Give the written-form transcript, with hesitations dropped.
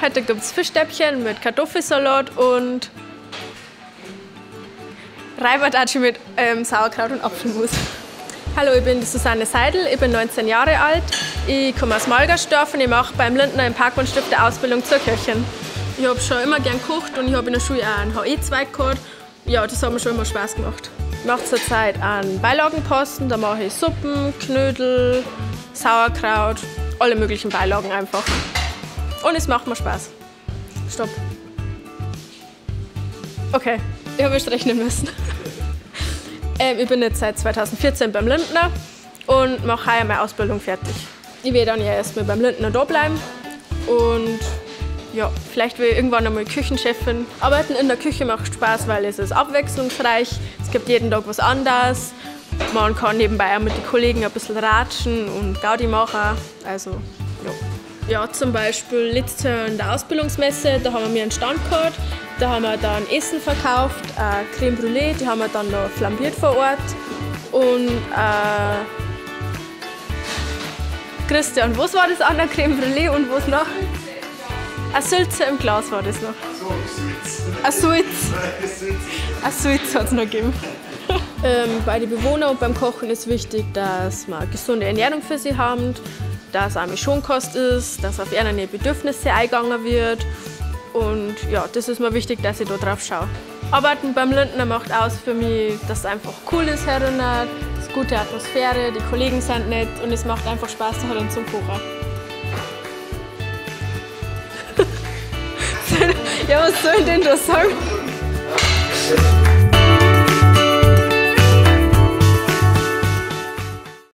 Heute gibt es Fischstäbchen mit Kartoffelsalat und Reibatatschi mit Sauerkraut und Apfelmus. Hallo, ich bin die Susanne Seidel, ich bin 19 Jahre alt. Ich komme aus Malgersdorf und ich mache beim Lindner im Parkbahnstift eine Ausbildung zur Köchin. Ich habe schon immer gern gekocht und ich habe in der Schule auch einen HE-Zweig gehabt. Ja, das hat mir schon immer Spaß gemacht. Ich mache zurzeit einen Beilagenposten, da mache ich Suppen, Knödel, Sauerkraut, alle möglichen Beilagen einfach. Und es macht mir Spaß. Stopp. Okay, ich habe erst rechnen müssen. Ich bin jetzt seit 2014 beim Lindner und mache heuer meine Ausbildung fertig. Ich werde dann ja erstmal beim Lindner da bleiben und ja, vielleicht will ich irgendwann einmal Küchenchefin. Arbeiten in der Küche macht Spaß, weil es ist abwechslungsreich. Es gibt jeden Tag was anderes. Man kann nebenbei auch mit den Kollegen ein bisschen ratschen und Gaudi machen. Also, ja. Ja, zum Beispiel letztes Jahr in der Ausbildungsmesse, da haben wir einen Stand gehabt. Da haben wir dann Essen verkauft, Creme Brûlée, die haben wir dann noch flambiert vor Ort. Und Christian, was war das andere Creme Brûlée und was noch? Eine Sülze im Glas war das noch. Eine Sulz. Eine Sulz hat es noch gegeben. Bei den Bewohnern und beim Kochen ist wichtig, dass man gesunde Ernährung für sie haben, dass auch mit Schonkost ist, dass auf ihre Bedürfnisse eingegangen wird. Und ja, das ist mir wichtig, dass ich da drauf schaue. Arbeiten beim Lindner macht aus für mich, dass es einfach cool ist herinnen, es ist gute Atmosphäre, die Kollegen sind nett und es macht einfach Spaß da zum Kochen. Ja, was soll ich denn da sagen?